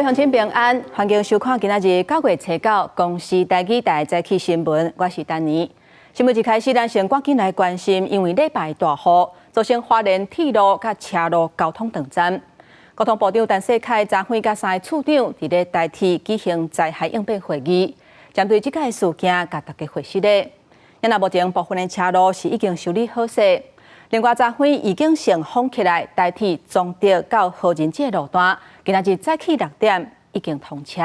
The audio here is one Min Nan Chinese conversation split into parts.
位鄉親平安，歡迎收看今仔日9月初9公視台語台早起新聞，我是丹妮。新聞一開始，咱先趕緊來關心，因為禮拜大雨，造成花蓮鐵路佮車路交通斷層。交通部長陳世凱昨昏佮三个處長佇咧台鐵舉行災害應變會議，針對這個事件，共大家解釋咧。啊若目前部分的車路是已經修理好勢，另外昨昏已經先封起來台鐵彰德到和仁這個路段，今仔日早起6點已經通車。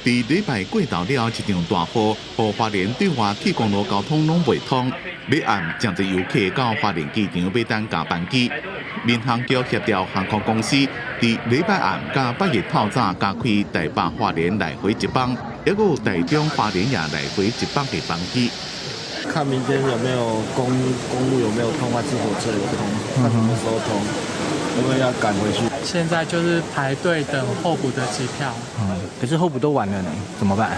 佇禮拜過頭了，一場大雨，予花蓮對外鐵公路交通攏袂通。禮暗誠濟遊客到花蓮機場欲等加班機。民航局協調航空公司，佇禮拜暗佮拜日透早加開台北花蓮來回一班，抑閣有台中花蓮也來回一班的班機。看明天有沒有公路有沒有通，還是火車有通，看什麼時候通，我們要趕回去。現在就是排隊等候補的機票。嗯，可是候補都晚了呢，怎麼辦？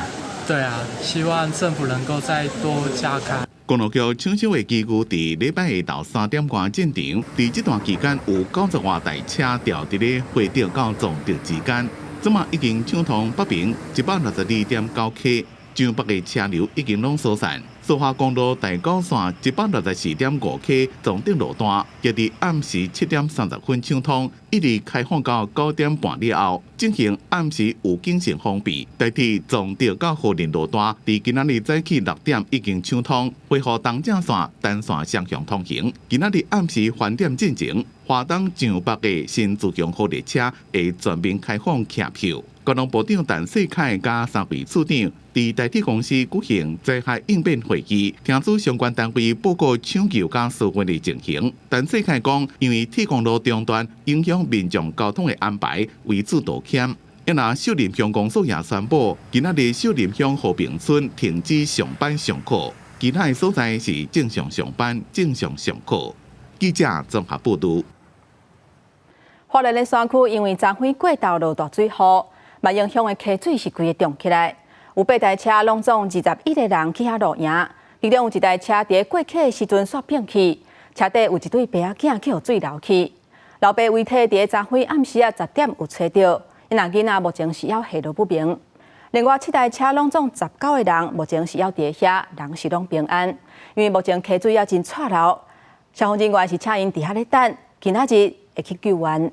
對啊，希望政府能夠再多加開。公路局搶修的機具佇禮拜下晝3點外進場，佇這段期間有90外台車調佇咧花德到彰德之間，這馬已經搶通北爿162.9 K，彰北的車流已經攏疏散。蘇花公路台九線164.5 K 彰德路段，亦佇暗時7點30分搶通，一直開放到9點半了後，進行暗時預警性封閉。台鐵彰德到和仁路段，佇今仔日早起6點已經搶通，恢復東正線單線雙向通行。今仔日暗時翻點進前，花東上北的新自強號列車會全面開放客票。交通部長陳世凱佮三位處長佇台鐵公司舉行災害應變會議，聽取相關單位報告搶救佮疏運的情形。陳世凱講，因為鐵公路中斷影響民眾交通的安排，為此道歉。啊若秀林鄉公所也宣布，今仔日秀林鄉和平村停止上班上課，其他的所在是正常上班、正常上課。記者綜合報導。花蓮的山區因為昨昏過晝落大水雨，萬榮鄉的溪水是規个漲起來，有八台車攏總21個人去遐露營，其中有一台車佇過溪的時陣煞變去，車底有一對爸仔囝去予水流去，老爸遺體佇昨昏暗時仔10點有揣著，𪜶囡仔目前是猶下落不明。另外七台車攏總19個人，目前是猶佇遐，人是攏平安，因為目前溪水猶真掣流，消防人員是請𪜶佇遐咧等，今仔日會去救援。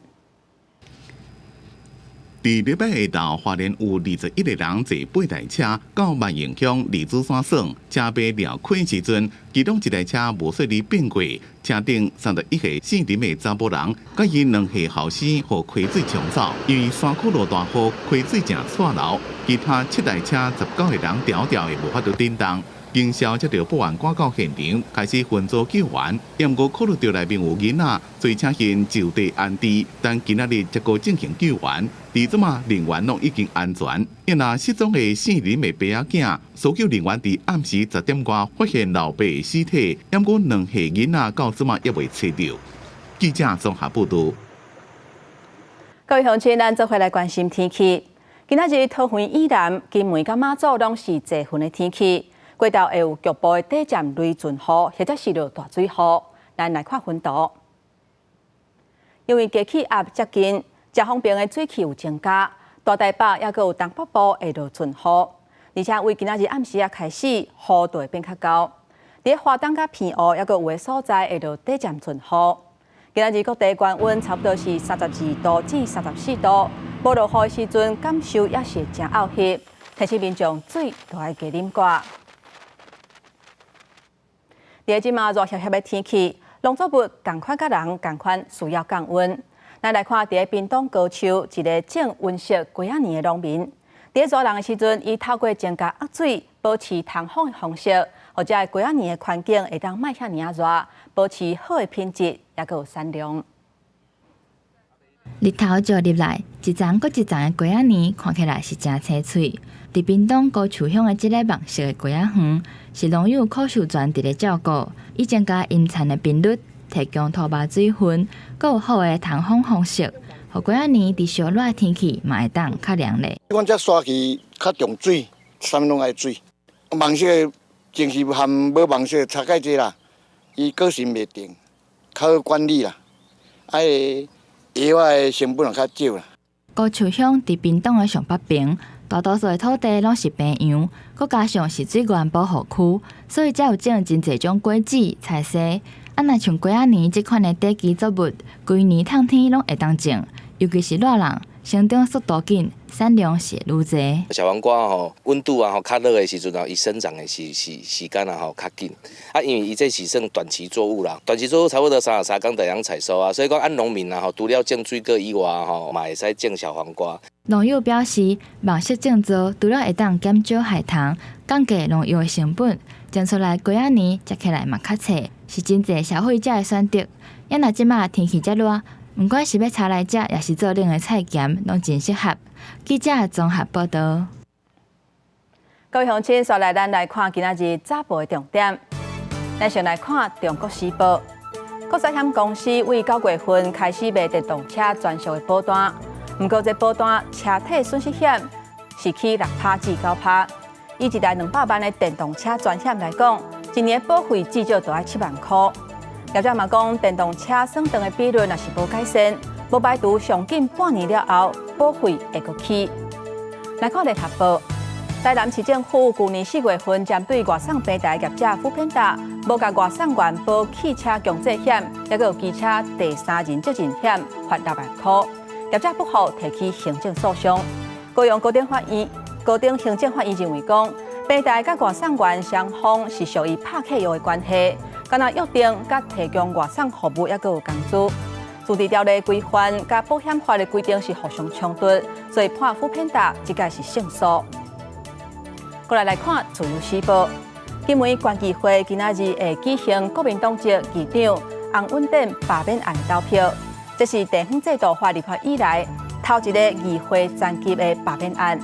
佇禮拜下晝，花蓮有21個人坐八台車到萬榮鄉二子山耍，車欲掠溪時陣，其中一台車無細膩變過，車頂31歲姓林的查埔人，佮伊2歲後生予溪水沖走。因為山區落大雨，溪水誠掣流，其他七台車19個人牢牢的無法度振動。警消接著報案趕到現場，開始分組救援。毋過考慮著內面有囡仔，所以請𪜶就地安置。但今仔日才閣進行救援，佇這馬人員攏已經安全。啊若失蹤的姓林的爸仔囝，搜救人員佇暗時10點外發現老爸的屍體，毋過2歲囡仔到這馬猶未揣著。記者綜合報導。各位鄉親，咱做伙來關心天氣。今仔日桃園以南、金門佮馬祖攏是濟雲的天氣。過晝會有局部的短暫雷陣雨，或者是落大水雨。咱來看雲圖，因為低氣壓接近，遮方面的水汽有增加，大台北抑閣有東北部會落陣雨，而且為今仔日暗時仔開始，雨就會變較厚。佇花東佮澎湖，抑閣有的所在會落短暫陣雨。今仔日各地高溫差不多是32度至34度，無落雨的時陣，感受也是誠漚熱，提醒民眾水都愛加啉寡。佇這馬熱澀澀的天氣，農作物仝款佮人仝款需要降溫。咱來看佇屏東高丘一个種溫室瓜仔園的農民，佇熱人的時陣，伊透過增加壓水，保持通風的方式，予這个瓜仔園的環境會當莫遐爾仔熱，保持好的品質，抑閣有產量。日頭照入來，一叢閣一叢的瓜仔園看起來是誠青翠。佇屏東高樹鄉的這个網室的瓜仔園，是農友柯秀全佇咧照顧，伊增加陰田的頻率，提供土壙水分，閣有好的通風方式，予瓜仔園佇燒熱的天氣嘛會當較涼咧。阮這山區較重水，啥物攏愛水。網室的前期和無網室差蓋濟啦，伊個性袂定，較好管理啦，啊，藥仔的成本也較少啦。高樹鄉佇屏東的上北邊，大多數的土地攏是平洋，閣加上是水源保護區，所以才有種真濟種果子、菜蔬。啊，若像瓜仔年這款的短期作物，規年透天攏會當種，尤其是熱人，成長速度緊，產量是會愈濟。小黃瓜吼，溫度啊吼較熱的時陣啊，伊生長的時間啊吼較緊。啊，因為伊這是算短期作物啦，短期作物差不多33工就會當採收啊。所以講，按農民啊吼，除了種水果以外吼，嘛會使種小黃瓜。農友表示，網式種植除了會當減少害蟲，降低農藥的成本，種出來瓜仔年食起來嘛較脆，是真濟消費者的選擇。也若這馬天氣遮熱，毋管是欲炒來食，抑是做冷的菜鹹，攏真適合。記者綜合報道。各位鄉親，紲來咱來看今仔日早報的重點。咱先來看《中國時報》，國際險公司為9月份開始賣電動車專屬的保單，毋過這保單車體損失險是起6%至9%。以一台200萬的電動車全險來講，一年保費至少都愛7萬箍。業者嘛講，電動車損斷的比率若是無改善，無排除上緊半年了後保費會閣起。來看聯合報，台南市政府舊年4月份針對外送平台業者 foodpanda 無共外送員保汽車強制險，抑閣有機車第三人責任險，罰6萬箍。業者不服，提起行政訴訟。高雄高等法院、高等行政法院認為講，平台佮外送員雙方是屬於拍契約的關係，敢若約定佮提供外送服務，抑閣有工資。自治條例規範佮保險法的規定是互相衝突，所以判 foodpanda 這擺是勝訴。過來來看《自由時報》，金門縣議會今仔日會舉行國民黨籍議長洪穩典罷免案投票，這是地方制度法立法以來頭一個議會層級的罷免案。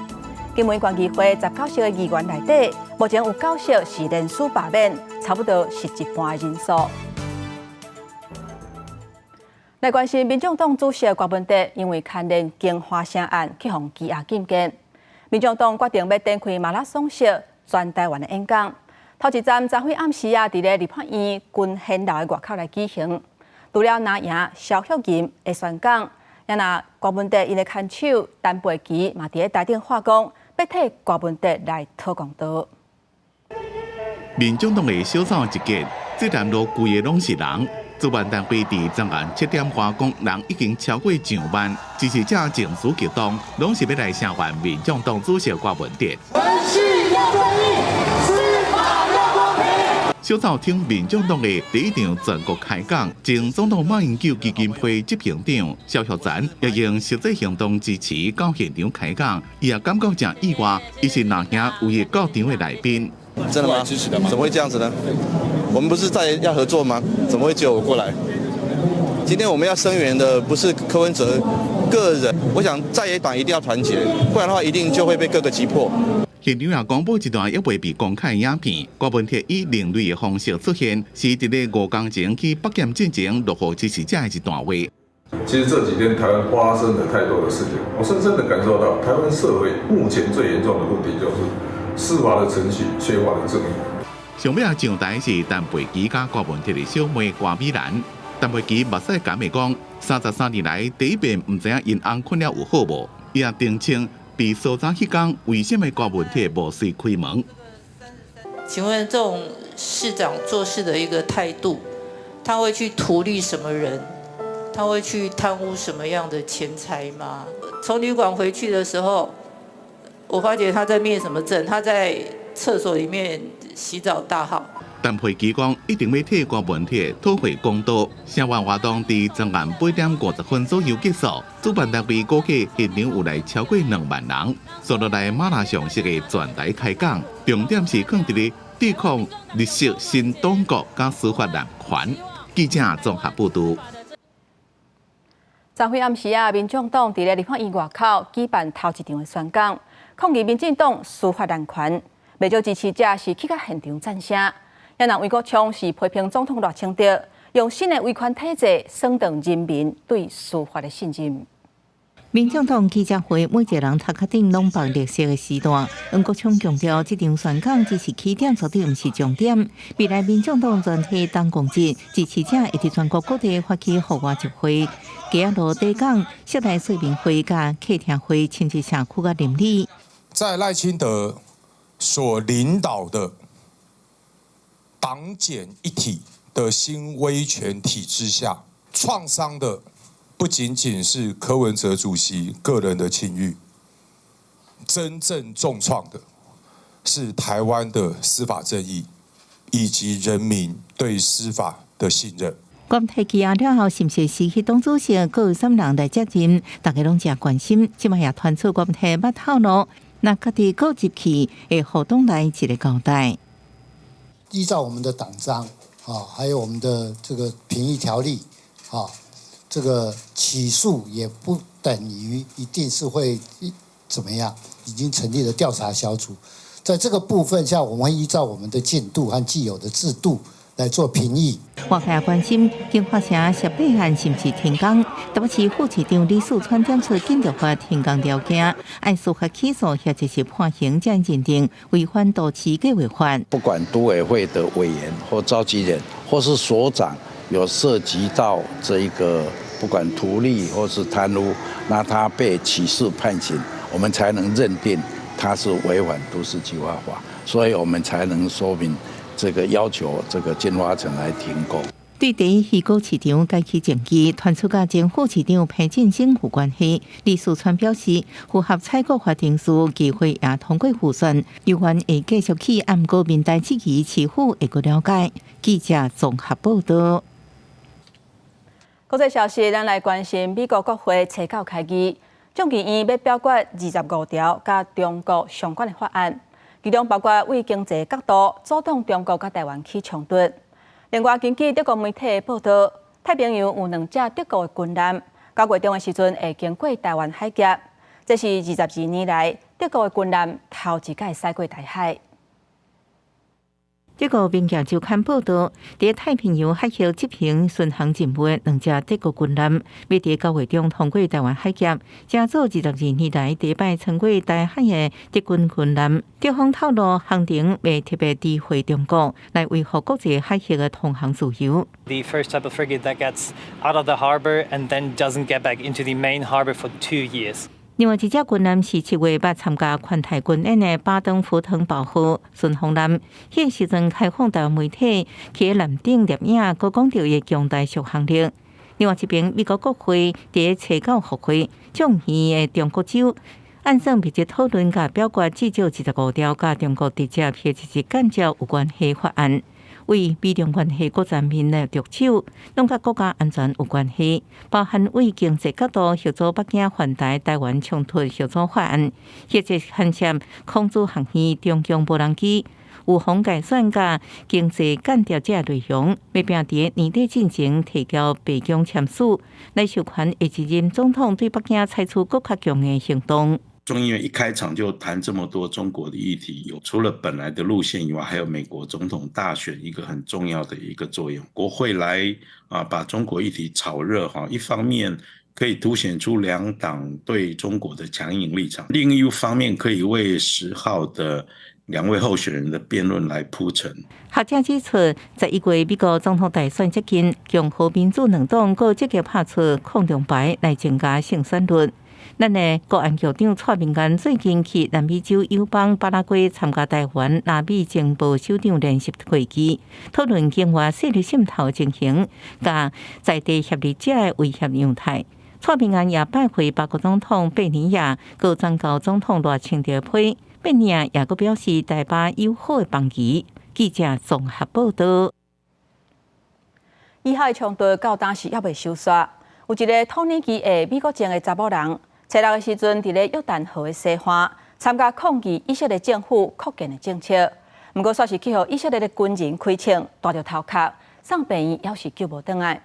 金門縣議會19席的議員內底，目前有9席是連署罷免，差不多是一半的人數。來關心民眾黨主席郭文哲，因為牽連京華城案去予羈押禁見，民眾黨決定欲展開馬拉松式全台灣的演講。頭一站昨昏暗時啊，佇咧立法院群賢樓的外口來舉行。除了藍營蕭旭吟的宣講，也若郭文哲𪜶的牽手陳佩琪嘛，佇咧台頂喊講，欲替郭文哲來討公道。民眾黨的小走一結，這段路規个攏是人。主辦單位佇昨暗7點外講，人已經超過上萬，支持者情緒激動，攏是欲來聲援民眾黨主席郭文哲。程序要正義，司法要公平。小走挺民眾黨的第一場全國開講，前總統馬英九基金會執行長蕭旭岑也用實際行動支持到現場開講，伊也感覺誠意外，伊是藍營唯一到場的來賓。真的嗎？怎麼會這樣子呢？我們不是在要合作嗎？怎麼會只有我過來？今天我們要聲援的不是柯文哲個人，我想在野黨一定要團結，不然的話一定就會被各個擊破。現場也公布一段猶未被公開的影片，郭文哲以另類的方式出現，是佇咧5工前去北檢進前落予支持者的一段話。其實這幾天台灣發生了太多的事情，我深深的感受到台灣社會目前最嚴重的問題就是司法的程序缺乏了正義。上尾上台是陳佩琪佮郭文哲的小妹郭美蘭。陳佩琪目屎乾的講，33年來第一遍毋知影𪜶翁睏了有好無？伊也澄清，被搜查彼工為啥物郭文哲無隨開門？請問這種市長做事的一個態度，他會去圖利什麼人？他會去貪污什麼樣的錢財嗎？從旅館回去的時候，我發覺他在面什麼陣？他在廁所裡面洗澡大號。陳佩琪講，一定欲替郭文哲討回公道。聲援活動佇昨暗8點50分左右結束，主辦單位估計現場有來超過2萬人。紲落來馬拉松式的全台開講，重點是放佇咧對抗綠色新黨國佮司法濫權。記者綜合報導。昨昏暗時啊，民眾黨佇咧立法院外口舉辦頭一場的宣講，抗議民進黨司法濫權，袂少支持者是去到現場讚聲。也若黃國昌是批評總統賴清德用新的威權體制損斷人民對司法的信任。民眾黨記者會，每一個人頭殼頂攏綁綠色的絲帶。黃國昌強調，這場宣講只是起點，絕對毋是終點。未來民眾黨全體黨公職支持者會佇全國各地發起戶外集會，街仔路地港、室內說明會、佮客廳會，親近社區佮鄰里。在賴清德所領導的黨檢一體的新威權體制下，創傷的不僅僅是柯文哲主席個人的清譽，真正重創的是台灣的司法正義以及人民對司法的信任。郭提起啊了後，是毋是失去黨主席，閣有啥人來接任？大家攏誠關心。這擺也傳出郭台捌透露，若家己閣入去，會予黨內一個交代。依照我們的黨章啊，還有我們的這個評議條例啊，這個起訴也不等於一定是會怎麼樣。已經成立了調查小組，在這個部分下，我們會依照我們的進度和既有的制度來做評議。外界關心京華城十八案是毋是停工？台北市副市長李四川點出緊急法停工條件，按司法起訴或者是判刑才認定違反都市計劃法。不管都委會的委員或召集人，或是所長，有涉及到這一個不管圖利或是貪污，那他被起訴判刑，我們才能認定他是違反都市計劃法，所以我們才能說明這個要求這個京華城來停工。對第一魚果市場改起爭議，傳出佮前副市長彭進興有關係。李四川表示，符合採購法程序，議會也通過預算，有關會繼續起，毋過民代質疑市府會閣了解。記者綜合報道。國際消息，咱來關心美國國會初九開議，眾議院欲表決25條佮中國相關的法案，其中包括為經濟角度阻擋中國佮台灣起衝突。另外，根據德國媒體的報道，太平洋有兩隻德國的軍艦，9月中的時陣會經過台灣海峽，這是22年來德國的軍艦頭一擺駛過台海。德國《明鏡週刊》報道，佇太平洋海域執行巡航任務的兩隻德國軍艦，欲佇9月中通過台灣海峽，成做22年來第一擺穿過台海的德軍軍艦。德方透露，航程袂特別知會中國，來維護國際海域的通航自由。 The first type of frigate that gets out of the harbor and then doesn't get back into the main harbor for 2 years. 另外一隻軍艦是7月捌參加環太軍演的巴登符騰堡號巡防艦，彼個時陣開放台灣媒體去艦頂攝影，閣講著伊強大續航力。另外一邊，美國國會佇初九復會，眾議院的中國州按算密集討論佮表決至少25條佮中國直接或者是間接有關係法案。為美中關係閣全面來著手，攏佮國家安全有關係，包含為經濟角度協助北京環台台灣衝突協助法案，或者牽涉孔子學院、中共無人機、預防改選佮經濟間諜這內容，欲拼佇年底進前提交白宮簽署，來授權下一任總統對北京採取閣較強的行動。眾議院一開場就談這麼多中國的議題，有除了本來的路線以外，還有美國總統大選一個很重要的一個作用。國會來啊，把中國議題炒熱哈，一方面可以凸顯出兩黨對中國的強硬立場，另一方面可以為10號的兩位候選人的辯論來鋪陳。學者指出，11月美國總統大選接近，共和民主兩黨閣積極拍出抗中牌來增加勝選率。咱的國安局長蔡明安最近去南美洲友邦巴拉圭參加台灣拉美情報首長聯席會議，討論境外勢力滲透情形，佮在地協力者的威脅樣態。蔡明安也拜會法國總統貝尼亞，閣轉交總統賴清德批。貝尼亞也閣表示台巴友好的邦誼。記者綜合報道。以哈衝突到當時猶未收煞，有一个土耳其裔美國籍的查某人，初六的時陣，佇咧約旦河的西岸參加抗議以色列政府擴建的政策，毋過煞是去予以色列的軍人開槍打著頭殼，送病院猶是救無轉來。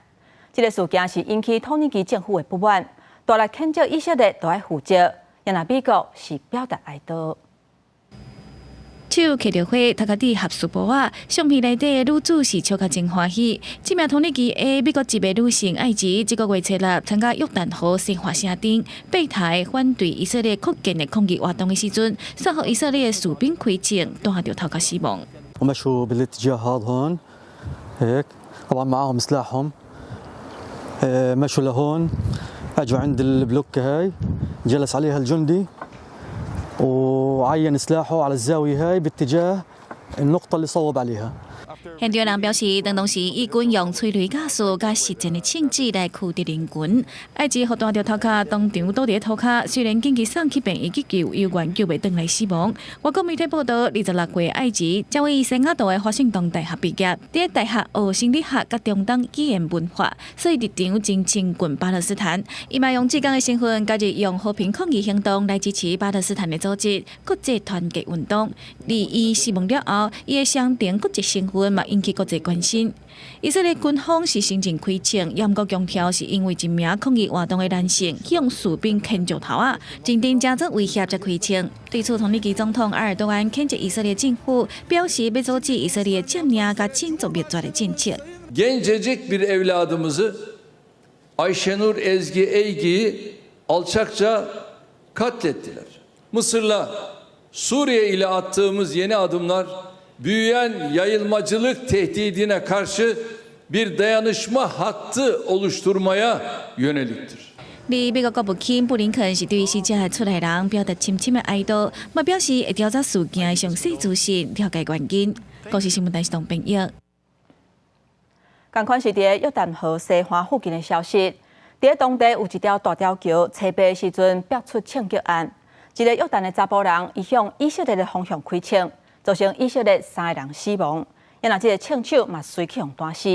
這个事件是引起土耳其政府的不滿，大力譴責以色列著愛負責，也若美國是表達哀悼。手揢著花，頭殼頂合絲帽仔，相片內底的女子是笑甲真歡喜。這名土耳其的美國籍的女性艾吉，這個月初六參加約旦河西岸城鎮貝台反對以色列擴建的抗議活動的時陣，遭予以色列的士兵開槍，彈著頭殼死亡。 ومشوا بالاتجاه هذا هون هيك، طبعا معاهم سلاحهم، مشوا لهون، اجوا عند البلوكة هاي، جلس عليها الجندي وعين سلاحه على الزاوية هاي باتجاه النقطة اللي صوب عليها. 現場人表示，當時以軍用催淚ガス佮實戰的槍支來驅逐人群。艾吉予彈著頭殼，當場倒佇塗跤，雖然緊急送去病院急救，猶原救袂轉來死亡。外國媒體報道，26歲艾吉這位西雅圖的華盛頓大學畢業，佇大學學生理學佮中東語言文化，所以立場真親近巴勒斯坦。伊嘛用志工的身份，加入用和平抗議行動來支持巴勒斯坦的組織國際團結運動。而伊死亡了後，伊的雙重國籍身份嘛引起國際關心。以色列軍方是承認開槍，也毋過強調是因為一名抗議活動的男性向士兵牽石頭仔，認定成做威脅才開槍。對此，土耳其總統埃爾多安譴責以色列政府，表示欲阻止以色列佔領佮種族滅絕的政策。 Gencecik bir evladımızı Ayşenur Ezgi Eygi'yi alçakça katlettiler. Mısır'la Suriye ile attığımız yeni adımlar büyüyen yayılmacılık tehdidine karşı bir dayanışma hattı oluşturmaya yöneliktir. 而美國國務卿布林肯是對死者的厝內人表達深深的哀悼，嘛表示會調查事件的詳細資訊，了解原因。公視新聞台是董編譯。仝款是佇約旦河西岸附近的消息，佇當地有一條大吊橋，初八時陣爆出槍擊案，一个約旦的查埔人伊向以色列的方向開槍，造成以色列三个人死亡，也若這个槍手嘛隨去予彈死。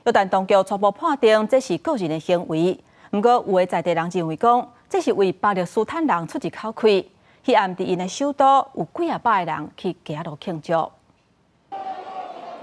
約旦當局初步判定這是個人的行為，毋過有的在地人認為講，這是為巴勒斯坦人出一口氣。彼暗佇𪜶的首都有幾仔百个人去街路慶祝。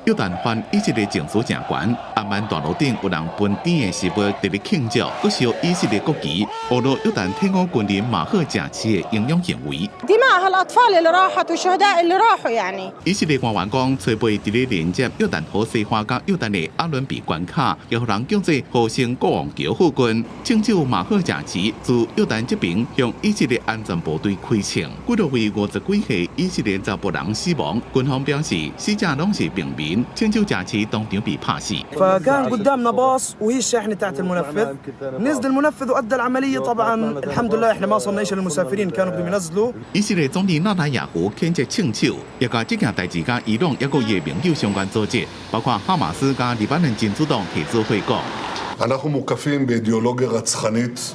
約旦反以色列情緒誠懸，阿曼大路頂有人分甜的食物佇咧慶祝，閣燒以色列國旗，侮辱約旦退伍軍人馬赫賈奇的英勇行為。 دماء هالأطفال اللي راحت والشهداء اللي راحوا يعني。以色列官員講，初八佇咧連接約旦河西岸佮約旦的阿倫比關卡，予人叫做和聖國王橋附近，槍手馬赫賈奇自約旦這邊向以色列安全部隊開槍，幾落位50幾歲以色列查埔人死亡。軍方表示，死者攏是平民。槍手賈奇當場被拍死。 فكان قدامنا باص وهي الشاحنه تاعت المنفذ، نزل المنفذ وادى العمليه، طبعا الحمد لله احنا ما وصلنا شيء للمسافرين، كانوا بدهم ينزلوا。以色列總理納坦雅胡譴責槍手，也共這件代誌佮伊朗抑閣伊的盟友相關組織，包括哈馬斯佮黎巴嫩真主黨提出會講。 אנחנו מוקפים באידיאולוגיה רצחנית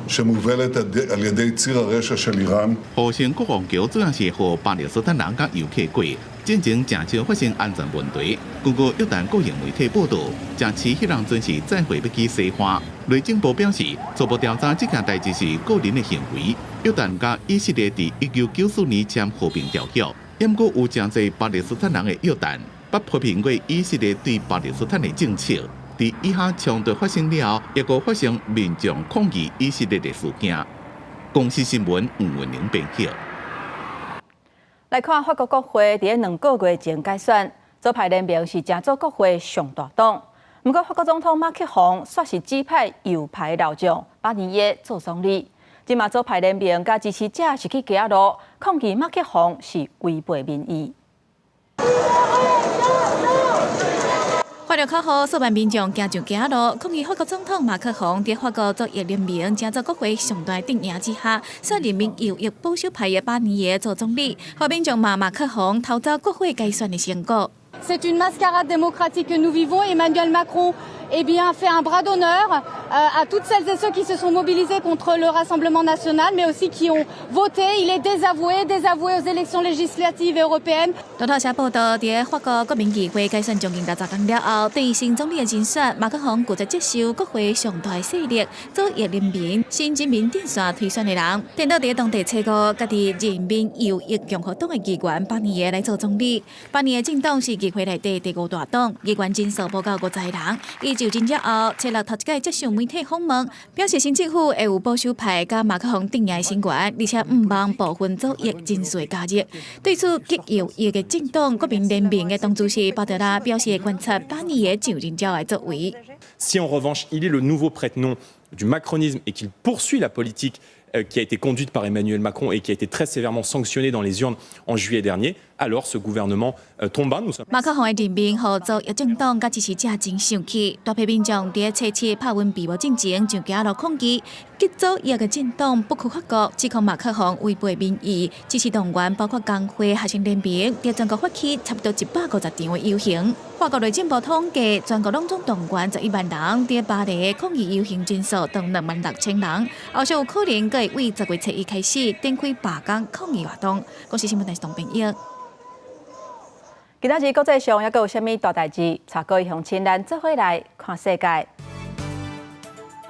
שמובלת על ידי ציר הרשע של איראן。和聖國王橋主要是予巴勒斯坦人佮遊客過，進前誠少發生安全問題。根據約旦國營媒體報道，賈奇彼當陣是載貨欲去西岸。內政部表示，初步調查這件代誌是個人的行為。約旦佮以色列佇1994年簽和平條約，毋過有誠濟巴勒斯坦人的約旦，捌批評過以色列對巴勒斯坦的政策。佇以哈衝突發生了後，抑閣發生民眾抗議以色列的事件。公視新聞吳文玲編譯。來看法國國會佇2個月前改選，左派聯盟是成做國會上大黨。毋過法國總統馬克宏煞是指派右派老將巴尼耶做總理。這馬左派聯盟佮支持者是去街路抗議馬克宏是違背民意。法律口號，數萬民眾行上街路抗議法國總統馬克宏佇法國左翼聯盟成做國會上大陣營之下，選任命右翼保守派的巴尼耶做總理，予民眾罵馬克宏偷走國會改選的成果。 C'est une mascarade démocratique que nous vivons. Emmanuel Macron eh bien, fait un bras d'honneur à toutes celles et ceux qui se sont mobilisés contre le Rassemblement national, mais aussi qui ont voté. Il est désavoué, désavoué aux élections législatives et européennes. 路透社報道，佇法國國民議會改選將近60工了後，對新總理的人選，馬克宏拒絕接受國會上大勢力左翼聯盟新人民陣線推選的人，顛倒佇當地初五，家己任命右翼共和黨的議員巴尼耶來做總理。巴尼耶政黨是議會內底第五大黨，議員人數無夠50人，伊就任了後，初六頭一擺接受媒體訪問，表示新政府會有保守派佮馬克宏陣營的成員，而且毋望部分左翼人士加入。對此，極右翼的政黨國民聯盟的黨主席巴德拉表示，觀察巴尼耶就任了後的作為。 Si en revanche il est le nouveau prête-nom du macronisme et qu'il poursuit la politique qui a été conduite par Emmanuel Macron et qui a été très sévèrement sanctionnée dans les urnes en juillet dernier, alors ce gouvernement tomba. Nous sommes 馬克宏的任命，予左翼政黨佮支持者真生氣，大批民眾佇初七拍溫被捕進前就行路抗議。極左翼的政黨不屈法國指控馬克宏違背民意，支持動員包括工會、學生聯盟，佇全國發起差不多150場的遊行。法國內政部統計，全國攏總動員11萬人，佇巴黎抗議遊行人數達26,000人，後續有可能閣會為10月初一開始展開罷工抗議活動。公視新聞台是董編譯。今仔日國際上猶閣有啥物大代誌？帶各位鄉親咱做伙來看世界。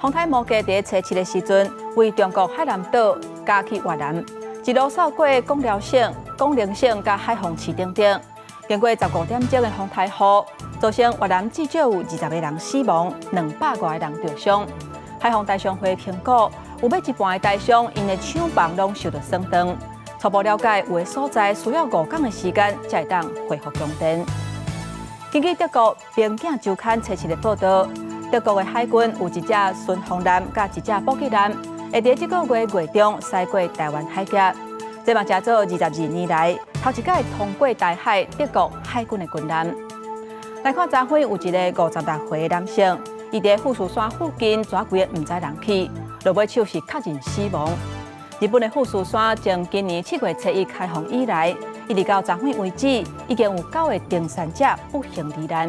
風颱摩羯佇初七的時陣，為中國海南島加去越南，一路掃過廣遼省、廣寧省佮海防市等等。經過15點鐘的風颱雨，造成越南至少有20個人死亡，200外個人著傷。海防大商會評估，有欲一半的台商𪜶的廠房攏受到損斷。初步了解，有的所在需要5工的時間才會當恢復供電。根據德國《明鏡週刊》初七的報道，德國的海軍有一隻巡防艦佮一隻補給艦，會佇這個月月中駛過臺灣海峽。這嘛成做22年來頭一擺通過台海德國海軍的軍艦。來看昨昏有一个56歲的男性，伊佇富士山附近跩規个毋知人去，落尾手是確認死亡。日本的富士山從今年7月初一開放以來，一直到昨昏為止，已經有九个登山者不幸罹難，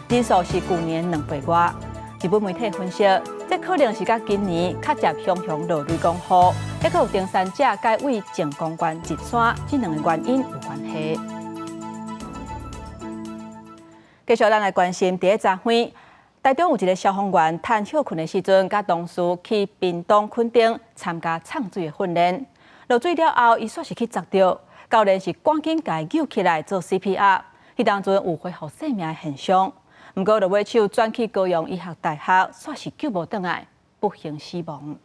人數是舊年2倍外。日本媒體分析，這可能是佮今年較捷雄雄落雷公雨，抑閣有登山者改為靜岡縣入山這兩个原因有關係。繼續，咱來關心佇咧昨昏，台中有一个消防員趁歇睏的時陣，佮同事去屏東墾丁參加衝水的訓練。落水了後，伊煞是去砸著，教練是趕緊共伊救起來做 CPR，彼當陣有恢復生命的現象。毋過落尾手轉去高雄醫學大學，煞是救無轉來，不幸死亡。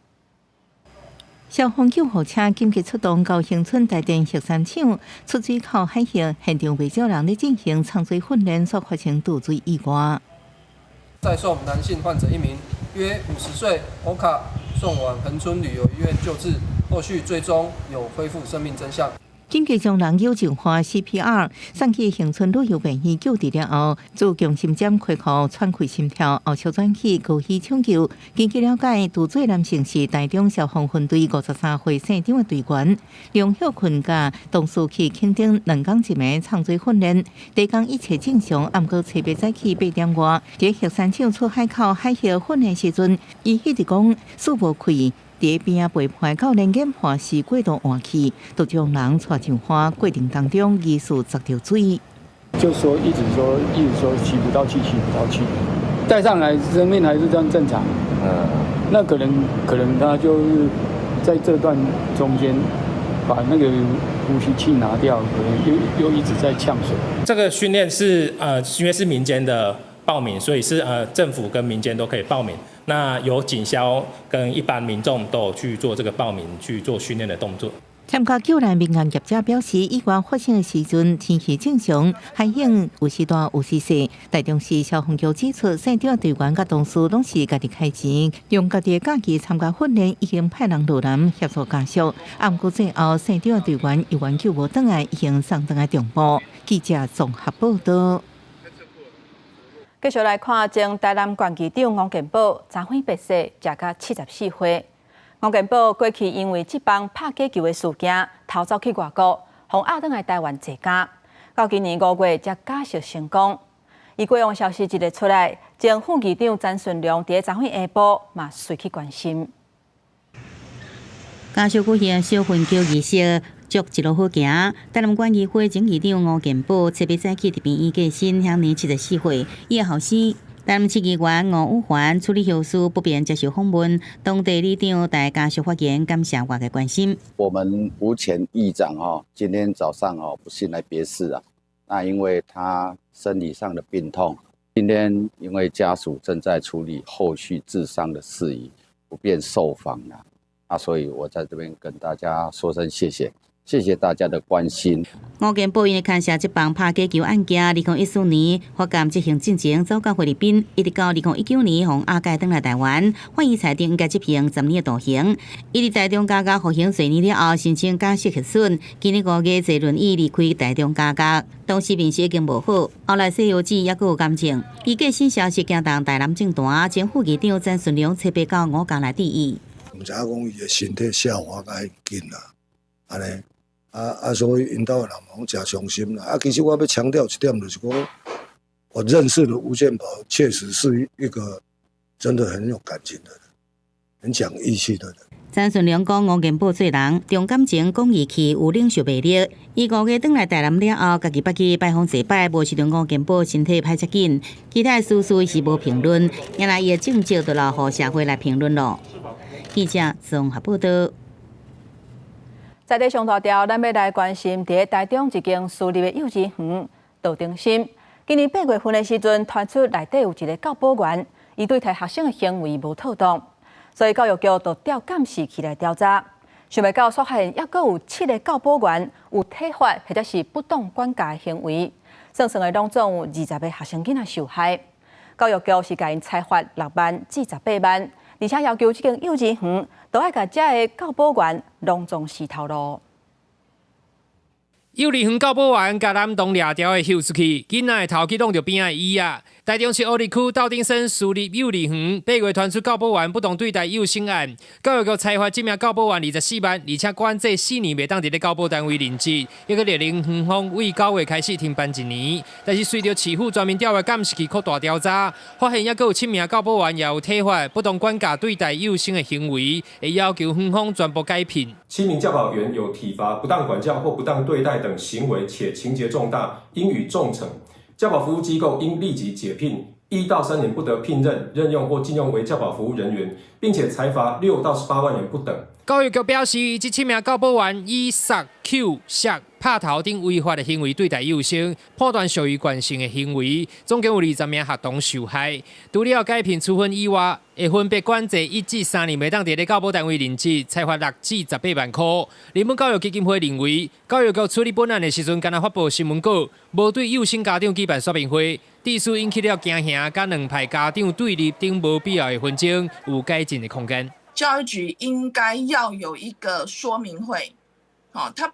消防救護車緊急出動到恆春台電核三廠出水口海域，現場袂少人咧進行衝水訓練，煞發生墮水意外。再送男性患者一名，約50歲，歐卡送往恆春旅遊醫院救治，後續追蹤有恢復生命徵象。緊急將人救淨化 CPR，送去恆春旅遊病院救治了後，自強心針開口喘氣心跳，後續轉去高醫搶救。根據了解，墮水男性是台中消防分隊53歲姓張的隊員，梁歇睏佮同事去墾丁2工一暝衝水訓練，第一工一切正常，毋過初八早起8點外，佇核三廠出海口海域訓練時陣，伊一直講喘無氣。佇邊仔陪伴教練研判是過度換氣，就將人帶上岸過程當中疑似砸著水。就說一直說一直說吸不到氣，吸不到氣，帶上來生命還是這樣正常。那可能他就是在這段中間把那個呼吸器拿掉，可能又一直在嗆水。這個訓練是因為是民間的報名，所以是政府跟民間都可以報名。那有警消跟一般民眾都有去做這個報名去做訓練的動作。參加救難民間業者表示，意外發生的時陣天氣正常，海湧有時大有時細。台中市消防局指出，姓張隊員佮同事攏是家己開錢，用家己的假期參加訓練，已經派人落南協助家屬。毋過最後，姓張隊員猶原救無轉來，已經送轉來中部。記者綜合報道。繼續來看前台南縣議長吳健寶，昨昏辭世，時甲74歲。吳健寶過去因為這枋拍假球的事件，逃走去外國，予押轉來台灣坐監。到今年5月才假釋成功。伊過往消息一个出來，前副議長詹順良佇昨昏下晡嘛隨去關心。家屬舉行小焚燒儀式。祝一路好行。台南縣議會前議長吳健寶，初八早起佇病院過身，享年74歲。伊的後生台南市議員吳宇環處理後事，不便接受訪問。當地里長代家屬發言，感謝外界關心。我們吳前議長哈，今天早上哦不幸來別逝啊。那因為他生理上的病痛，今天因為家屬正在處理後續治喪的事宜，不便受訪啦。啊，所以我在這邊跟大家說聲謝謝，謝謝大家的關心。吳健寶𪜶的牽涉這枋拍假球案件，2014年發監執行進前走到菲律賓，一直到2019年予押解轉來台灣，法院裁定應該執行10年的徒刑。伊佇台中監獄服刑四年了後，申請假釋核准，今年5月坐輪椅離開台中監獄，當時面色已經無好，後來西藥劑猶閣有感染。伊過身消息驚動台南政壇，前副議長曾順良冊八到吳家來致意。毋知影講伊的身體下滑較緊啦，按呢，所以𪜶兜的人嘛攏誠傷心啦。啊，其實我欲強調一點，就是講，我認識的吳健寶確實是一個真的很有感情的人，很講義氣的人。曾順良講，吳健寶做人重感情、講義氣，有領袖魅力。伊5月轉來台南了後，家己捌去拜訪濟擺，無想著吳健寶身體歹遮緊。其他的私事是無評論，原來伊的政績就留予社會來評論囉。記者綜合報道。在咧上大條，咱欲來關心佇台中一間私立的幼稚園道中心。今年8月份的時陣，傳出內底有一个教保員，伊對待學生的行為無妥當，所以教育局就調監視器來調查。想袂到，煞發現猶閣有七个教保員有體罰或者是不當管教的行為，算算的攏總有20个學生囡仔受害。教育局是共𪜶裁罰6萬至18萬。而且要求這間幼稚園都愛共這个教保員攏總辞頭路。幼兒園教保員共男童掠牢的翕出去，囡仔的頭去挵著邊仔的椅仔。台中市湖里區鬥陣森私立幼兒園8月傳出教保員不當對待幼生案，教育局裁罰這名教保員24萬，而且管制4年袂當佇咧教保單位任職，猶閣勒令園方對9月開始停辦一年。但是隨著市府全面調閱監視器擴大調查，發現猶閣有七名教保員也有體罰、不當管教對待幼生的行為，會要求園方全部解聘。七名教保員有體罰、不當管教或不當對待等行為，且情節重大，應予重懲。教保服務機構應立即解聘，1到3年不得聘任、任用或進用為教保服務人員，並且裁罰6到18萬元不等。教育局表示，這七名教保員以殺、抾、摔、拍頭等違法的行為對待幼生，判斷屬於慣性的行為，總共有20名學童受害。除了解聘處分以外，會分別管制1至3年袂當佇咧教保單位任職，裁罰6至18萬塊。人本教育基金會認為，教育局處理本案的時陣，干焦發布新聞稿，無對幼生家長舉辦說明會，致使引起了驚嚇，佮兩派家長對立等無必要的紛爭，有改進的空間。教育局應該要有一個說明會，哦，他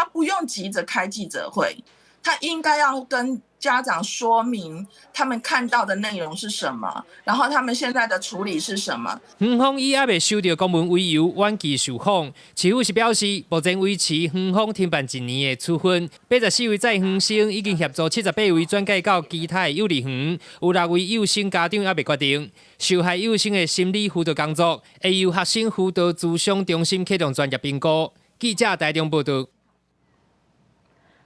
不用急着開記者會，他應該要跟家長說明他們看到的內容是什麼，然後他們現在的處理是什麼。園方以猶未收著公文為由，婉拒受訪。市府是表示，目前維持園方停辦一年的處分。84位在園生已經協助78位轉介到其他的幼兒園，有6位幼生家長猶未決定。受害幼生的心理輔導工作，會由學生輔導諮商中心啟動專業評估。記者台中報道。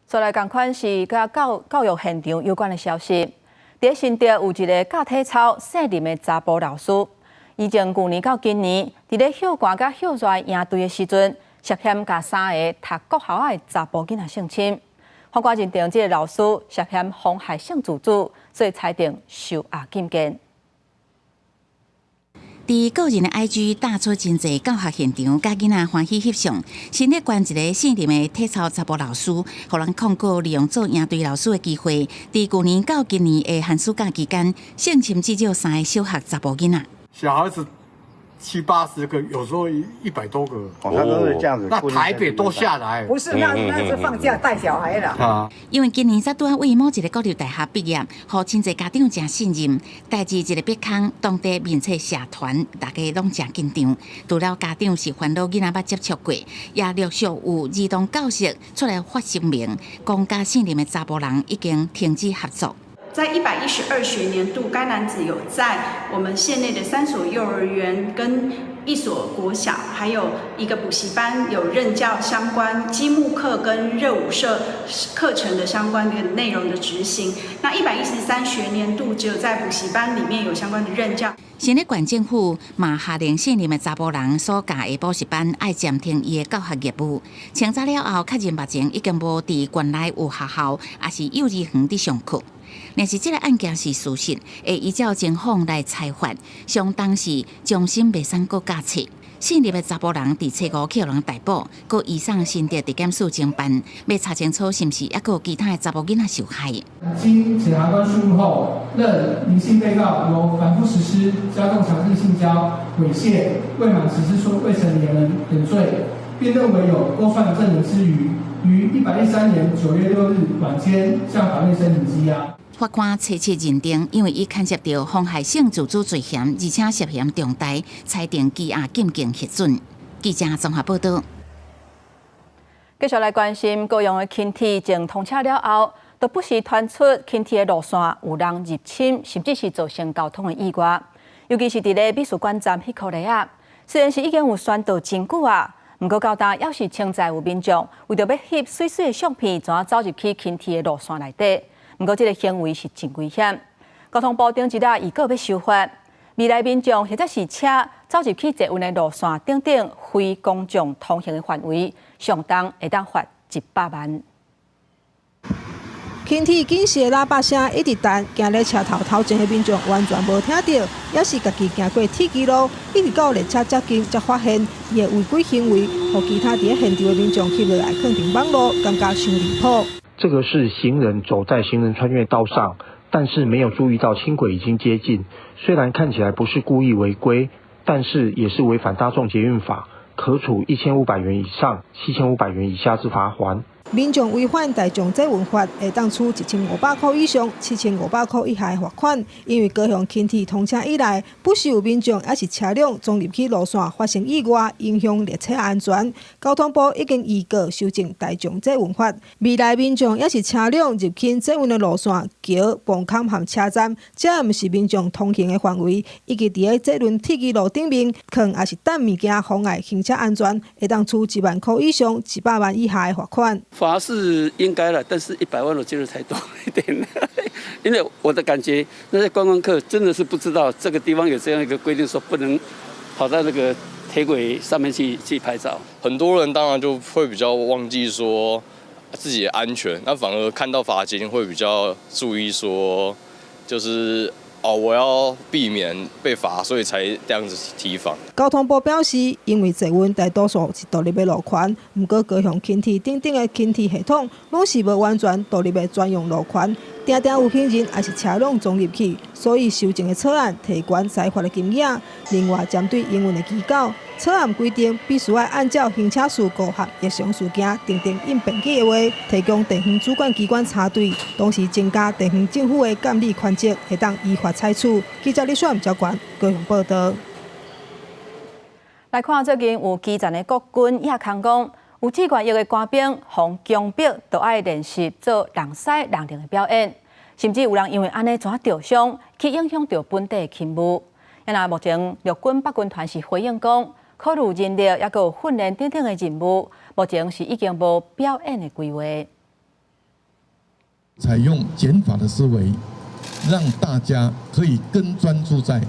再來仝款是佮教育現場有關的消息。佇新竹有一个教體操卸任的查埔老師，伊從舊年到今年，佇咧歇寒佮歇熱營隊的時陣，涉嫌共三个讀國校的查埔囡仔性侵。法官認定這个老師涉嫌妨害性自主，所以裁定收押禁見。佇個人的 IG 打出真濟教學現場，佮囡仔歡喜翕相。新竹縣一个卸任的體操查埔老師，予人控告利用做營隊老師的機會，佇舊年到今年的寒暑假期間，性侵至少三个小學查埔囡仔。小孩子七八十個，有時候100多個。哦，他都是這樣子。那台北都下來。不是，那是放假帶小孩啦。啊。因為今年才拄仔為某一个國立大學畢業，予真濟家長誠信任。代誌一个煏空，當地面冊社團，大家攏誠緊張。除了家長是煩惱囡仔捌接觸過，也陸續有兒童教師出來發聲明，講佮信任的查埔人已經停止合作。在112學年度，該男子有在我們縣內的三所幼兒園跟一所國小，還有一個補習班有任教相關積木課跟熱舞社課程的相關的內容的執行。那113學年度只有在補習班裡面有相關的任教。新北縣政府嘛下令現任的查埔人所教的補習班愛暫停伊的教學業務。清查了後，確認目前已經無佇縣內有學校，抑是幼兒園佇上課。若是這个案件是事實，會依照情況來裁罰，相當是終身袂使閣教冊。姓林的查埔人佇初五去予人逮捕，閣移送新竹地檢署偵辦，欲查清楚是毋是猶閣有其他的查某囡仔受害。經檢察官訊後，認林姓被告有反覆實施加重強制性交、猥褻未滿14歲未成年人等罪，並認為有勾串證人之虞，於113年9月6日晚間向法院申請羈押。法官初七認定，因為伊牽涉著妨害性自主罪嫌，而且涉嫌重大，裁定羈押禁見核准。記者綜合報道。繼續來關心高雄的輕鐵前通車了後，都不時傳出輕鐵的路線有人入侵，甚至是造成交通的意外。尤其是佇咧美術館站彼箍里仔，雖然是已經有宣導真久啊，毋過到今猶是清在有民眾為著欲翕媠媠的相片，怎走入去輕鐵的路線內底。毋過，這个行為是真危險。交通部頂一日預告欲修法，未來民眾或者是車走入去捷運的路線等等非公眾通行的範圍，上重會當罰100萬。輕鐵緊時的喇叭聲一直彈，行咧車頭頭前的民眾完全無聽著，抑是家己行過鐵支路，一直到列車接近才發現伊的違規行為，予其他佇咧現場的民眾翕落來囥佇網路，感覺傷離譜。這個是行人走在行人穿越道上，但是沒有注意到輕軌已經接近。雖然看起來不是故意違規，但是也是違反大眾捷運法，可處1500元以上7500元以下之罰鍰。民眾違反大眾捷運法，會當處1500箍以上7500箍以下的罰款。因為高雄輕鐵通車以來，不時有民眾抑是車輛衝入去路線發生意外，影響列車安全。交通部已經預告修正大眾捷運法，未來民眾抑是車輛入侵捷運的路線、橋、磅空和車站，這毋是民眾通行的範圍，以及佇咧捷運鐵支路頂面囥抑是擲物件妨礙行車安全，會當處1萬箍以上100萬以下的罰款。罰是應該了，但是100萬我覺得太多一點，因為我的感覺，那些觀光客真的是不知道這個地方有這樣一個規定，說不能跑到那個鐵軌上面去拍照。很多人當然就會比較忘記說自己的安全，那反而看到罰金會比較注意說，就是哦，我要避免被罰，所以才這樣子提防。交通部表示，因為捷運大多數是獨立的路權，毋過高雄輕鐵等等的輕鐵系統，攏是無完全獨立的專用路權，定定有行人抑是車輛衝入去，所以修正的草案提懸裁罰的金額。另外，針對營運的機構，草案規定必須愛按照行車事故和異常事件訂定應變計劃，提供地方主管機關查對，同時增加地方政府的監理權責，會當依法採取。記者李雪教官高雄報道。來看最近有基層的國軍也空講，有志願役的官兵予強迫都愛練習做人師人龍的表演，甚至有人因為按呢怎著傷，去影響著本地的勤務。那目前陸軍北軍團是回應講，考慮人力抑閣有訓練等等的任務，目前是已經無表演的規劃。採用減法的思維，讓大家可以更專注在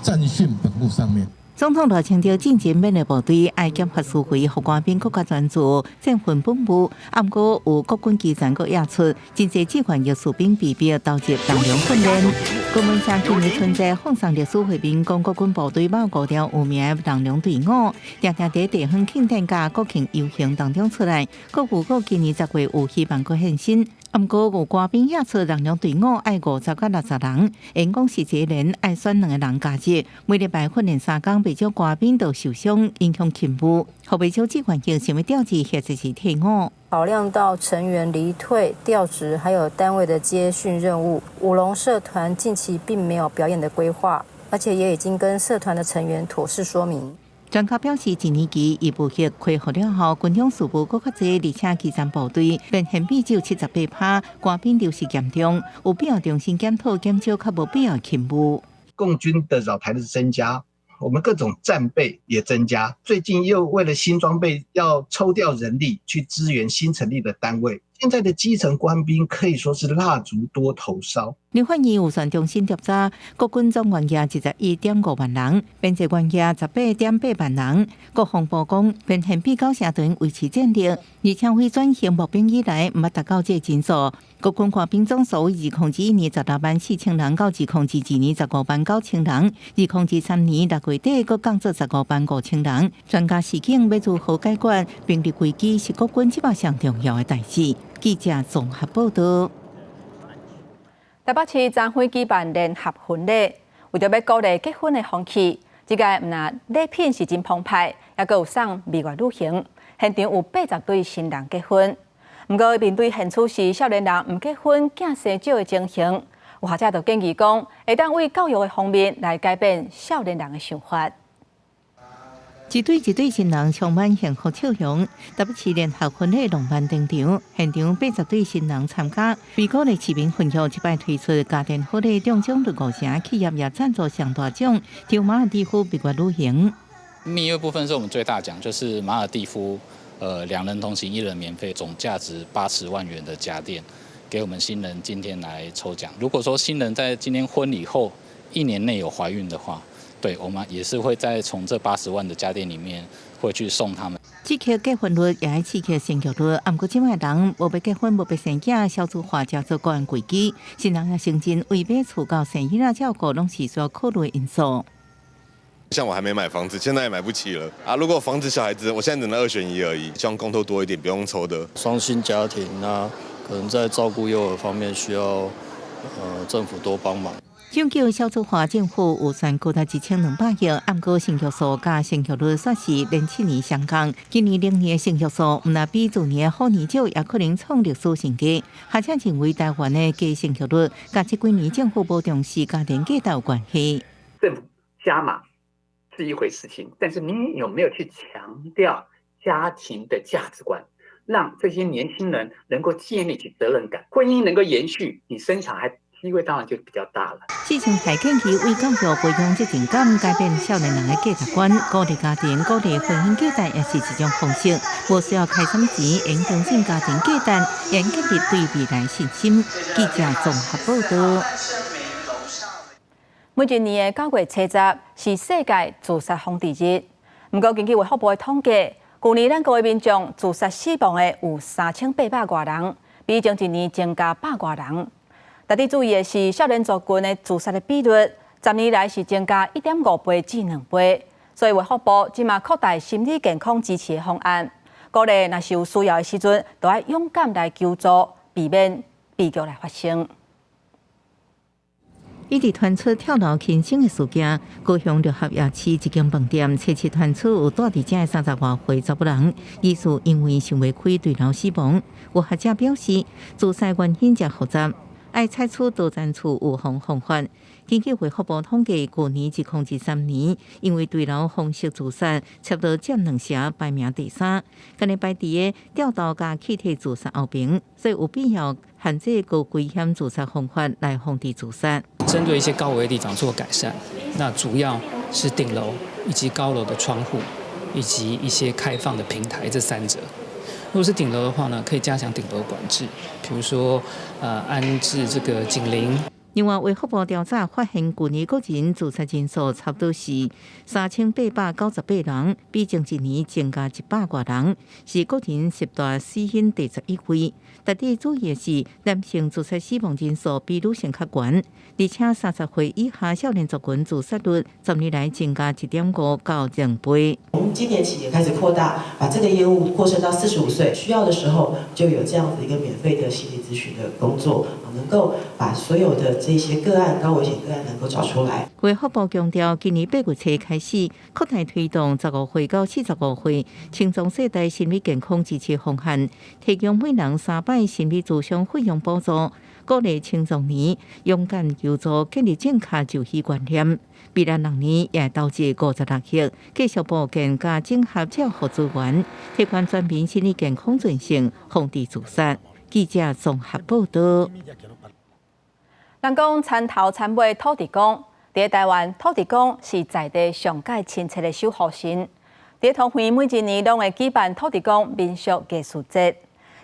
戰訓本務上面。總統賴清德進前勉勵部隊愛減法思維，予官兵閣較專注戰訓本務。毋過有國軍基層閣指出，真濟志願役士兵被逼投入人龍訓練。國文社去年春節放送歷史畫面，講國軍部隊某五條有名的人龍隊伍，定定佇地方慶典佮國慶遊行當中出來，閣預告今年10月有希望閣現身。毋過有官兵指出，人龍隊伍愛50到60人，因講是一個連愛選兩個人加入，每禮拜訓練3工，袂少官兵都受傷，影響勤務。予袂少志願役想欲調職或者是退伍。考量到成員離退、調職，還有單位的接訓任務，舞龍社團近期並沒有表演的規劃，而且也已經跟社團的成員妥善說明。專家表示，一年期義務役恢復了後，軍中事務閣較濟，而且基層部隊變現比只有78%，官兵流失嚴重，有必要重新檢討減少較無必要勤務。共軍的擾台的增加，我們各種戰備也增加。最近又為了新裝備，要抽調人力去支援新成立的單位。現在的基層官兵可以說是蠟燭多頭燒。立法院預算中心調查，國軍總員額21.5萬人，編制員額18.8萬人。國防部講，邊現比九成長維持戰力，而且為轉型募兵以來，毋捌達到這個人數。國軍官兵總數2021年16萬4千人，到2022年15萬9千人，2023年6月底閣降做15萬5千人。專家示警，欲如何解決兵力危機，是國軍這擺上重要的代誌。記者綜合報道。台北市昨昏舉辦聯合婚禮，為著欲鼓勵結婚的風氣，這屆毋但禮品是真澎湃，猶閣有送蜜月旅行。現場有80對新人結婚。毋過面對現處是少年人毋結婚、囝生少的情形，有學者就建議講，會當為教育的方面來改變少年人的想法。一對一對新人充滿幸福笑容，台北市聯合婚禮浪漫登場，現場80對新人參加。為鼓勵市民分享，這擺推出家電好禮中獎率五成，企業也贊助上大獎，抽馬爾地夫蜜月旅行。蜜月部分是我們最大獎，就是馬爾地夫，兩人同行一人免費，總價值80萬元的家電，給我們新人今天來抽獎。如果說新人在今天婚禮後一年內有懷孕的話，對，我們也是會再從這八十萬的家電裡面會去送他們。刺激結婚率，也愛刺激生育率。毋過這擺人無欲結婚，無欲生囝，少子化成做國安危機。新人也承認，為買厝佮生囡仔照顧，攏是需要考慮的因素。像我還沒買房子，現在也買不起了啊！如果房子、小孩子，我現在只能二選一而已。希望公投多一點，不用抽的。雙薪家庭啊，可能在照顧幼兒方面需要，政府多幫忙。拯救少子化，政府預算高達1200億，毋過生育數佮生育率煞是連7年雙降。今年龍年的生育數，毋但比去年虎年少，也可能創歷史新低。學者認為，台灣的低生育率，佮這幾年政府無重視家庭價值有關係。政府加碼是一回事情，但是你有沒有去強調家庭的價值觀，讓這些年輕人能夠建立起責任感，婚姻能夠延續，你生小孩機會當然就比較大了。市場台建議為教育培養責任感，改變少年人的價值觀，鼓勵家庭、鼓勵婚姻價值，也是一種方式。無需要開啥物錢，應相信家庭價值，應建立對未來信心。記者綜合報道。每一年的9月70是世界自殺防治日。毋過根據衛福部的統計，舊年咱國的民眾自殺死亡的有3800外人，比前一年增加百外人。值得注意的是，少年族群的自殺的比率，10年來是增加1.5倍至2倍。所以衛福部這馬擴大心理健康支持的方案，鼓勵若是有需要的時陣，都愛勇敢來求助，避免悲劇來發生。伊佇傳出跳樓輕生的事件，高雄六合夜市一間飯店，初七傳出有蹛佇遮的30外歲查某人，疑似因為想袂開墜樓死亡。有學者表示，自殺原因誠複雜，愛採取多層次預防方法。根據衛福部統計，舊年2023年，因為墜樓方式自殺，差不多佔兩成，排名第三。今日排佇个吊刀佮氣體自殺後爿，所以有必要限制高危險自殺方法來防治自殺。針對一些高危的地方做改善，那主要是頂樓以及高樓的窗戶，以及一些開放的平台這三者。如果是頂樓的話呢，可以加強頂樓管制，比如說，安置這個警鈴。另外，衛福部調查發現，舊年國人自殺人數差不多是3898人，比前一年增加100外人，是國人十大死因第11位。值得注意的是，男性自殺死亡人數比女性較懸，而且30歲以下少年族群自殺率10年來增加1.5到2倍。我們今年起也開始擴大，把這個業務擴伸到45歲，需要的時候就有這樣子一個免費的心理諮詢的工作，能夠把所有的這些個案、高危險個案能夠找出來。衛福部強調，今年8月初開始擴大推動15歲到45歲青壯世代心理健康支持方案，提供每人三擺心理諮商費用補助，鼓勵青壯年勇敢求助，建立正確就醫觀念。未來6年也投資56億，繼續布建佮整合照護資源，提供全民心理健康陣線，防治自殺。記者綜合報道。人講田頭田尾土地公，佇台灣土地公是在地上蓋親切的守護神。佇桃園每一年攏會舉辦土地公民俗藝術節。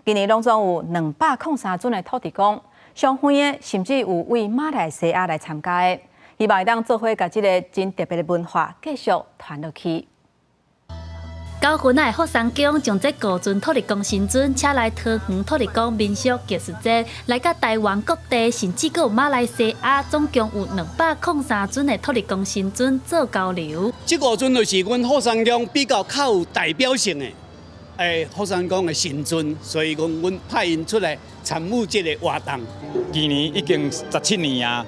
今年攏總有203尊的土地公，上遠的甚至有為馬來西亞來參加的，希望會當做伙共這个真特別的文化繼續傳落去。九份仔的福山宮將這五尊土地公神尊請來桃園土地公民俗藝術節，來佮台灣各地，甚至閣有馬來西亞，總共有203尊的土地公神尊做交流。這五尊就是阮福山宮比較較有代表性的，福山宮的神尊，所以講阮派𪜶出來參與這个活動。今年已經17年啊，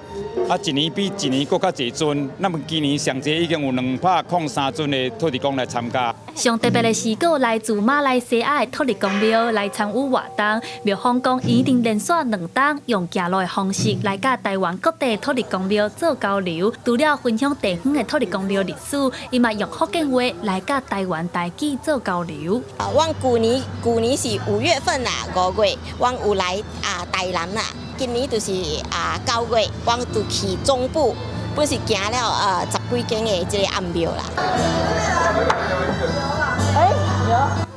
一年比一年閣較濟尊。那麼今年上濟已經有203尊的土地公來參加。上特別的是，閣有來自馬來西亞的土地公廟來參與活動。廟方講，已經連續兩冬用行路的方式來佮台灣各地土地公廟做交流。除了分享地方的土地公廟歷史，伊嘛用福建話來佮台灣台語做交流。阮舊年是5月份啦，5月，阮有來台南啦。今年就是9月，阮就去中部，本是行了十幾間的這个暗廟啦。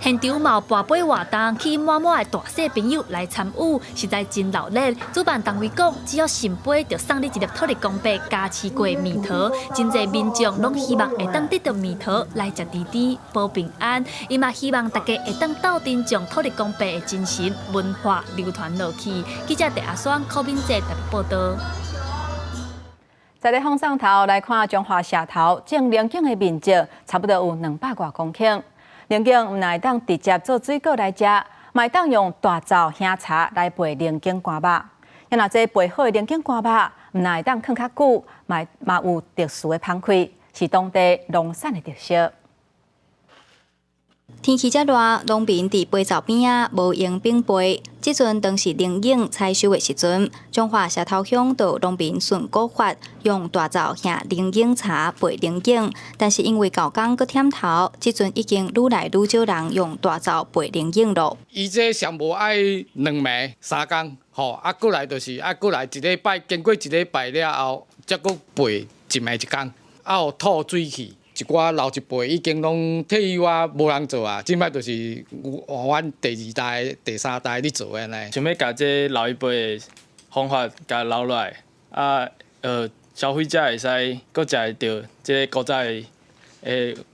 現場嘛有跋杯活動，吸引滿滿的大細朋友來參與，實在真熱鬧。主辦單位講，只要聖杯就送你一粒土地公伯加持過的蜜桃，真濟民眾攏希望會當得著蜜桃來食甜甜保平安。伊嘛希望大家會當鬥陣將土地公伯的精神文化流傳落去。記者鄭阿雙、柯敏哲台北報導。在咧風送頭來看彰化社頭種龍井的面積，差不多有200外公頃。龍井毋但會當直接做水果來食，嘛會當用大灶香茶來焙龍井乾肉。啊，若這焙好的龍井乾肉，毋但會當囥較久，嘛有特殊的芳氣，是當地農產的特色。天氣遮熱，農民佇焙灶邊仔無閒反焙。這陣當是龍井採收的時陣，彰化社頭鄉就農民順古法，用大灶烘龍井茶焙龍井。但是因為猴工閣忝頭，這陣已經愈來愈少人用大灶焙龍井囉。伊這上無愛兩暝三工，吼，過來就是過來一禮拜，經過一禮拜了後，才閣焙一暝一工，予吐水氣。一寡老一輩已經攏退休啊，無人做啊。這擺就是阮第二代、第三代咧做的呢。想欲共這老一輩的方法共留落來，消費者會使閣食會著這个古早的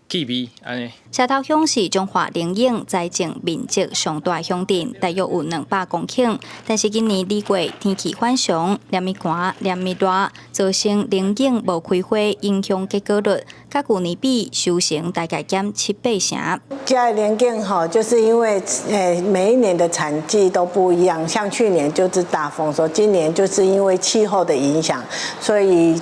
氣味按呢。社頭鄉是彰化龍井栽種面積上大鄉鎮，大約有200公頃。但是今年二月天氣反常，連日寒，連日熱，造成龍井無開花，影響結果率，佮舊年比收成大概減七八成。這个龍井吼，就是因為每一年的產季都不一樣，像去年就是大豐收，今年就是因為氣候的影響，所以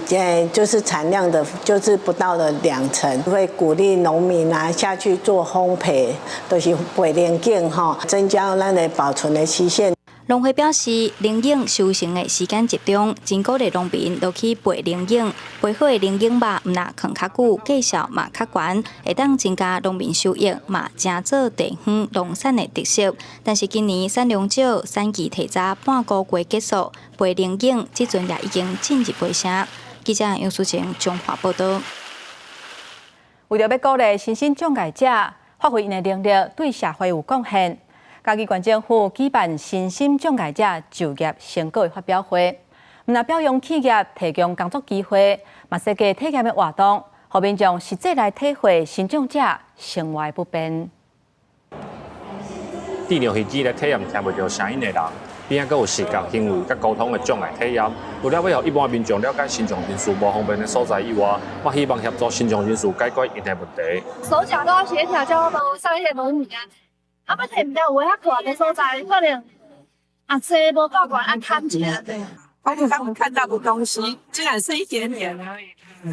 就是產量的，就是不到了2成，會鼓勵農民啊下去做烘焙，就是焙龍井吼，增加咱的保存的期限。農會表示，龍井收成的時間集中，真鼓勵農民落去焙龍井，焙好的龍井肉毋但囥較久，價數嘛較懸，會當增加農民收益，嘛成做地方農產的特色。但是今年產量少，產期提早半個月結束，焙龍井這陣也已經進入尾聲。記者楊淑晴彰化報導。為著欲鼓勵身心障礙者發揮𪜶的能力，對社會有貢獻，嘉義縣政府舉辦身心障礙者就業成果的發表會，毋但表揚企業提供工作機會，嘛設計體驗的活動，予民眾實際來體會身障者生活的不便。智能飛機來體驗聽袂著聲音的人，邊仔閣有視覺、行為佮溝通的障礙體驗。除了欲予一般民眾了解身障人士無方便的所在以外，嘛希望協助身障人士解決𪜶的問題。手腳都要協調，叫他幫我上一些輪椅啊。欲提毋著有遐懸的所在，可能坐無夠懸，牽一下。而且他們看到的東西，雖然是一點點而已，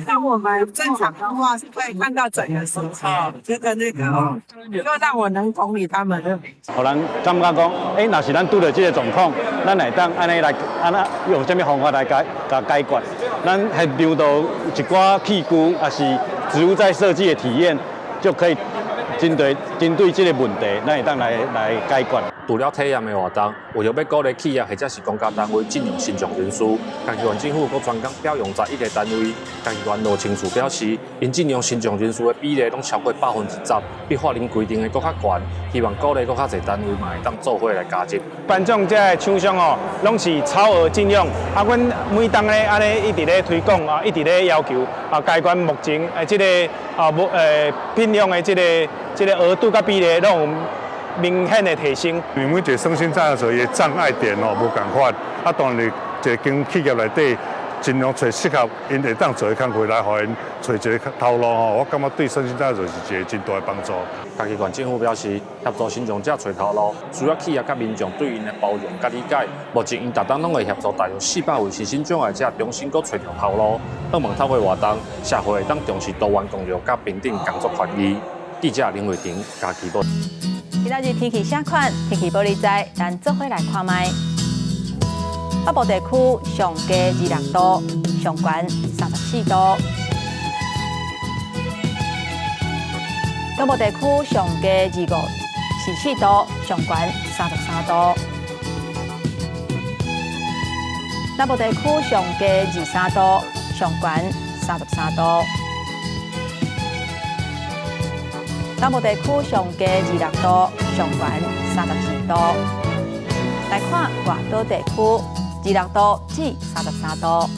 但我們正常的話是會看到整個世界，這個那個，就讓我能同理他們。予人感覺講，若是咱拄著這个狀況，咱會當按呢來，按怎用啥物方法來解決？咱現場都一寡器具，抑是植物在設計的體驗，就可以針對這个問題，咱會當來解決。除了體驗的活動，為著欲鼓勵企業或者是公家單位進用身障人士，嘉義縣政府閣專工表揚11個單位。嘉義縣羅清樹表示，𪜶進用身障人士的比例攏超過10%，比法令規定的閣較懸，希望鼓勵閣較濟單位嘛會當做伙來加入。頒獎這个獎項哦，攏是超額進用。啊，阮每冬咧按呢一直咧推廣啊，一直咧要求啊，嘉義縣目前這个啊無聘用的這个額度佮比例攏有明顯的提升。因為每一個身心障礙者的障礙點哦無仝款，啊，當然一間企業內底盡量揣適合𪜶會當做的工課來予𪜶揣一個頭路吼，我感覺對身心障礙者是一個真大的幫助。嘉義縣政府表示，協助身障者揣頭路，需要企業佮民眾對𪜶的包容佮理解。目前𪜶逐冬攏會協助大約400位身心障礙者重新閣揣著頭路。希望透過活動，社會會當重視多元共融佮平等工作權益。記者林慧婷嘉義報。今仔日天氣啥款？天氣報你知，咱做伙來看覓。北部地區上低26度，上懸34度。東部地區上低24度，上懸33度。南部地區上低23度，上懸33度。東部地區上低26度，上懸32度。來看外島地區，26度至33度。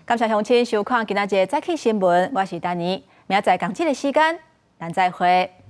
感謝鄉親收看今仔日的早起新聞，我是丹妮，明仔載仝這个時間，咱再會。